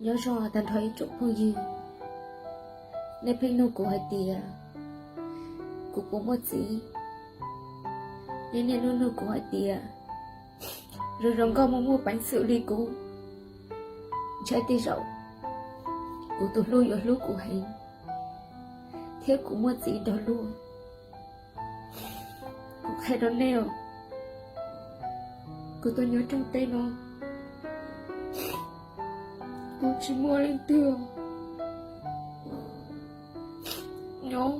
Nyob zoo tag nrho ib tsoom phooj ywg, nej pheej nug kuv hais tias kuv puas muaj txiv, nej niaj hnub nug kuv hais tias zoo zoo nkauj muaj muaj peev xwm li kuv, ntshai tej zaum kuv tus hlub yuav hlub kuv heev thiab kuv muaj txiv nrog luag. Kuv qhia rau nej os, kuv tuaj nyob rau teb no, kuv tsis muaj leej twg. Nyob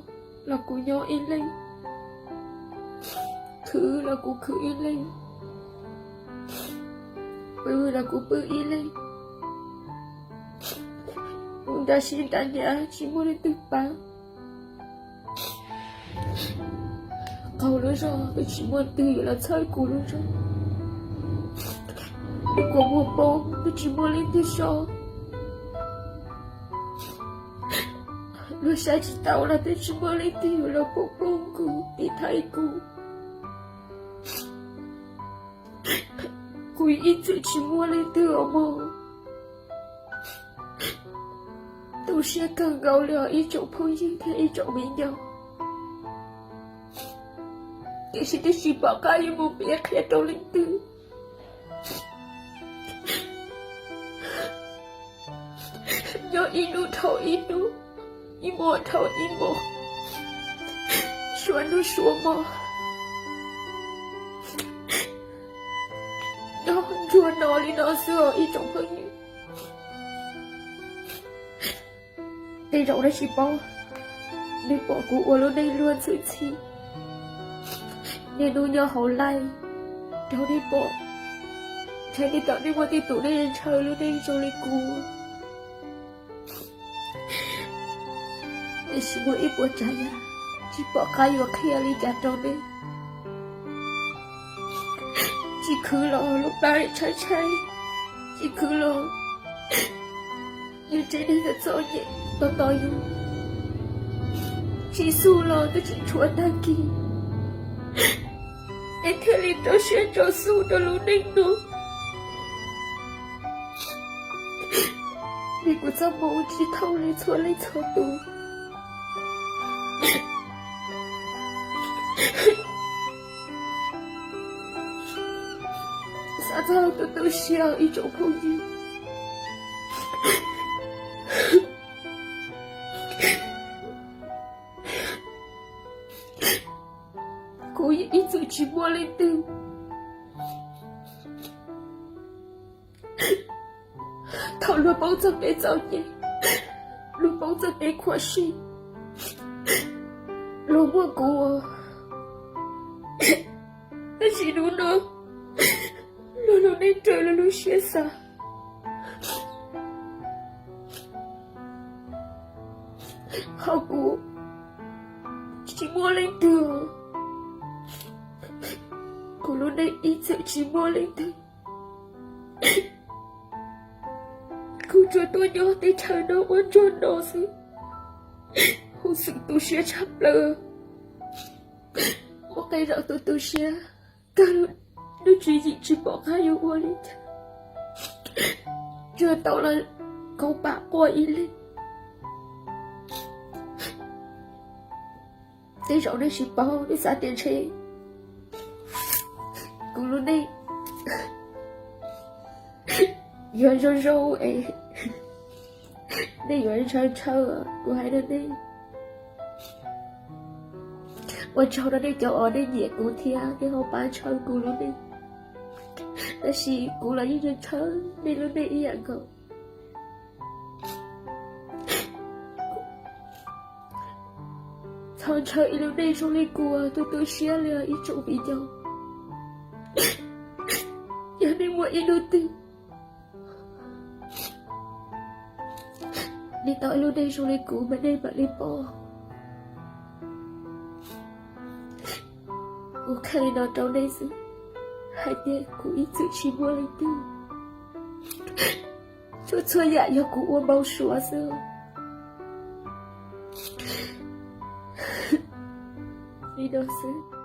los kuv nyob ib leeg, khwv los kuv khwv ib leeg, pw los kuv pw ib leeg. Kuv nrag siab nrag hnyav tsis muaj leej twg pab. Qaug lub zog twb tsis muaj leej twg yuav los txhawb kuv lub zog. Lub kua muag poob twb tsis muaj leej twg so. Luag saib tsis taus los twb tsis muaj leej twg yuav los poob poob kuv tiv thaiv kuv. Kuv ib txwm tsis muaj leej twg os mog. Tu siab kawg nkaus li os ib tsoom phooj ywg thiab ib tsoom viv ncaus. Tiam sis twb tsis pom qab yuav mus piav qhia rau leej twg. Nyob ib hnub dhau ib hnub, ib hmo dhau ib hmo, suav hnub suav hmo. Nyob ntsuag no li no xwb os ib tsoom phooj ywg. Tej zaum nej tsis paub, nej pom kuv ua lub neej luag ntxhi ntxhi, niaj hnub nyob hauv live rau nej pom. Ntshai tej zaum nej muaj tej tus nej ntshaw lub neej zoo li kuv. Tiam sis muaj ib puas tsav yam tsis pom qab yuav qhia li cas rau nej. Tsis khwv los lub plab tshaib tshaib, tsis khwv los yus tsev neeg txom txom nyem tos tos yus, tsis xub los twb tsis tshuav tag kis, es thiaj li rau siab rau xub rau lub neej no. Vim kuv txoj hmoo tsis thooj li txhua leej txhua tus. Xav txog tus tu siab ib tsoom phooj ywg. Kuv ib txwm tsis muaj leej twg. Thaum luag poob txoj kev txom nyem, luag poob txoj kev khuam sij, luag muaj kuv, tab sis hnub no luag lub neej raws luag lub siab xav. Ho kuv tsis muaj leej twg, kuv lub neej ib txwm tsis muaj leej twg. Kuv tsuas tuaj nyob teb chaws no ua ntsuag no xwb, huv xwm tu siab tshaj plaws. Muaj qee zaum tus tu siab kawg, lub tswv yim tsis pom qab yuav ua li cas, tsuas tau los kauv pam quaj ib leeg. Tej zaum nej tsis paub, nej xav tias ntshe kuv lub neej yuav zoo zoo es nej yuav ntshaw ntshaw kuv hais rau nej. Ua tsaug rau nej cov uas nej nyiam kuv thiab nej ho pab ntshaw kuv lub neej, tab sis kuv los yeej ntshaw ntshaw nej lub neej ib yam nkaus. Txhob ntshaw ib lub neej zoo li kuv tu tu siab li os ib tsoom viv ncaus. Yog nej muaj ib hnub twg nej tau ib lub neej zoo li kuv mas nej mam li pom. Kuv qhia li no rau nej xwb, hais tias kuv ib txwm tsis muaj leej twg. Txhua txhua yam yog kuv ua npau suav xwb. Li no xwb.